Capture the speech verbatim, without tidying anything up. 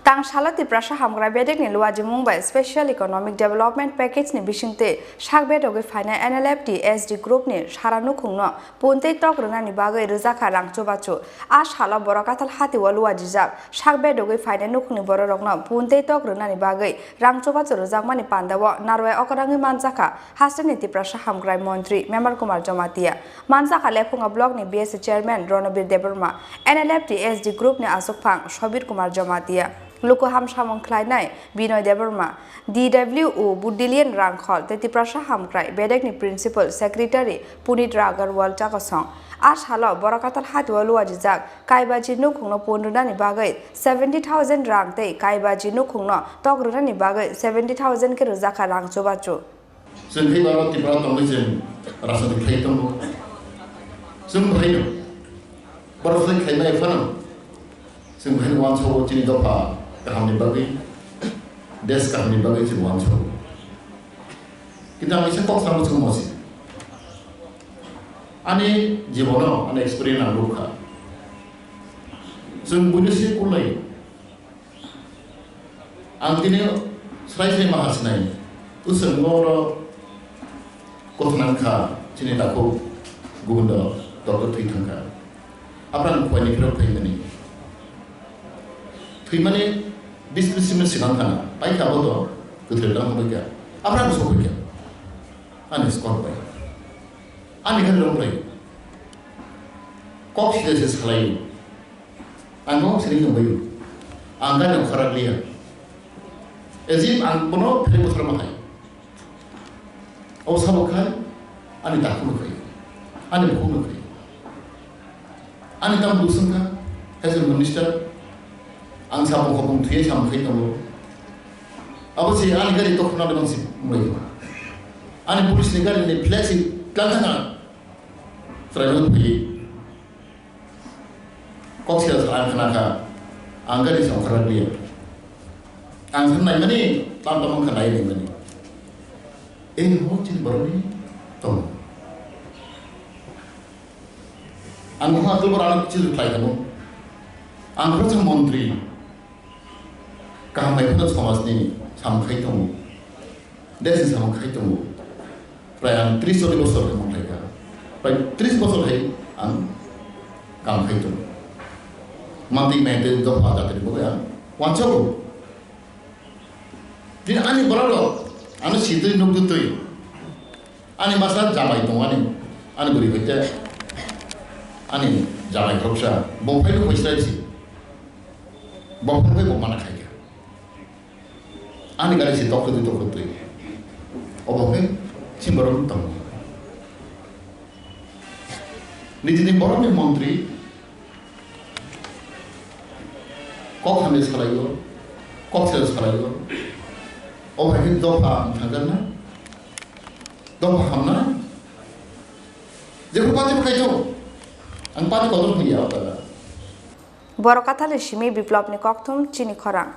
Tang salo Tiprasa hamkrai bedekni luajimung bai Special Economic Development Package ni bisingtwi sak bedogwi phainai N L F T S D group ni sara nukhungno puntei tok rwnani bagwi rwjakha rang chubachu. A salo borok kathal hatio luajijak sak bedogwi phainai nukhungni bororokno puntei tok rwnani bagwi rang chubachu rwjakmani pandao narwai okorangwi manjakha hasteni Tiprasa hamkrai montri Memar Kumar Jamatia. Manjakha Lephunga block ni B S A chairman Ronobir Debbarma, N L F T S D group ni aswkphang Sobir Kumar Jamatia, luku hamsamung khlainai Binoy Debbarma, D W O Buddhilian Rangkhol tei Tiprasa hamkrai bedekni principal secretary Punit Agarwal chakasong. A salo borok kathal hatio luajijak kaibaji nukhungno pun rwnani bagwi seventy thousand rang tei kaibaji nukhungno tok rwnani bagwi seventy thousand khe rwjakha rang chubachu. Chwng khe baro Tripura tongwi chwng rajniti khlai tongo. Chwng bahai no. Boro khlai khlai maya phano. Chwng bahai no uansukgo chini dopha kahamni bagwi, desh kahamni bagwi chwng uansukgo. Kintu ang kisa kok samo chwng mosi. Ani jibono, ani experience ang nukha. Chwng buino se kulai. Ang tini srai srai ma hasnai. Uswng oro kothonang kha, chini takhuk gubundo doctor thwi thangkha. Aphra ang phuaini phirok phaimani. Thwimani bis bis minute sinang khana. Paikha abo to kwthwi dang phaikha. Aphra ang sokphaikha. Ani skor bai. Ani gari rong bai. Kok sida se salai. Ang no sini nungbaio. Ang gari rong kharak liya. As if ang bono pheri bothar ma hai. Abo sabo khai, ani takhuk no khai, ani bukhuk no khai. Ani tam dusung kha, as a minister, ang sabo khobong thwiya sam khai tongo. Abo se ani gari to khuna debang si mulai. Ani police ni gari ni flag si tlang thanga. Tribal phi. Kok sida sa ang khna kha, ang gari sa ongkhar liya. Ang san naimani, tam tam wngkha nai naimani. Ei ho chini borokni tong. Ang ho atul bor ano kichu khlai kamo. Ang khoroksa montri. Kaham bai phano somajni samung khai tongo. Desni samung khai tongo. Prai ang tris cholish bosor khai mangkhlai kha. Prai tris bosor hai ang kam khai tongo. Mantwi mantwi dopha jatri bo ang wanchago. Din ani borok rok ano sitwi nukdwi twi. Ani masa jamai tongo ani, ani bwrwi bai te ani jamai khoroksa, bo phai bo khosrai si, bo phai bo mana khai kha. Ani gari si tok twi tok twi, obo khe chini borok tongo. Nijini borokni montri kok hamya salaio, kok sera salaio, obo hai khe dopha ang thangjakna, dopha hamna, jephru party bo khai tongo, ang party kotor hwnwi ya o jaga. Borok kathal ni simi Biplopni kokthum chini khorang.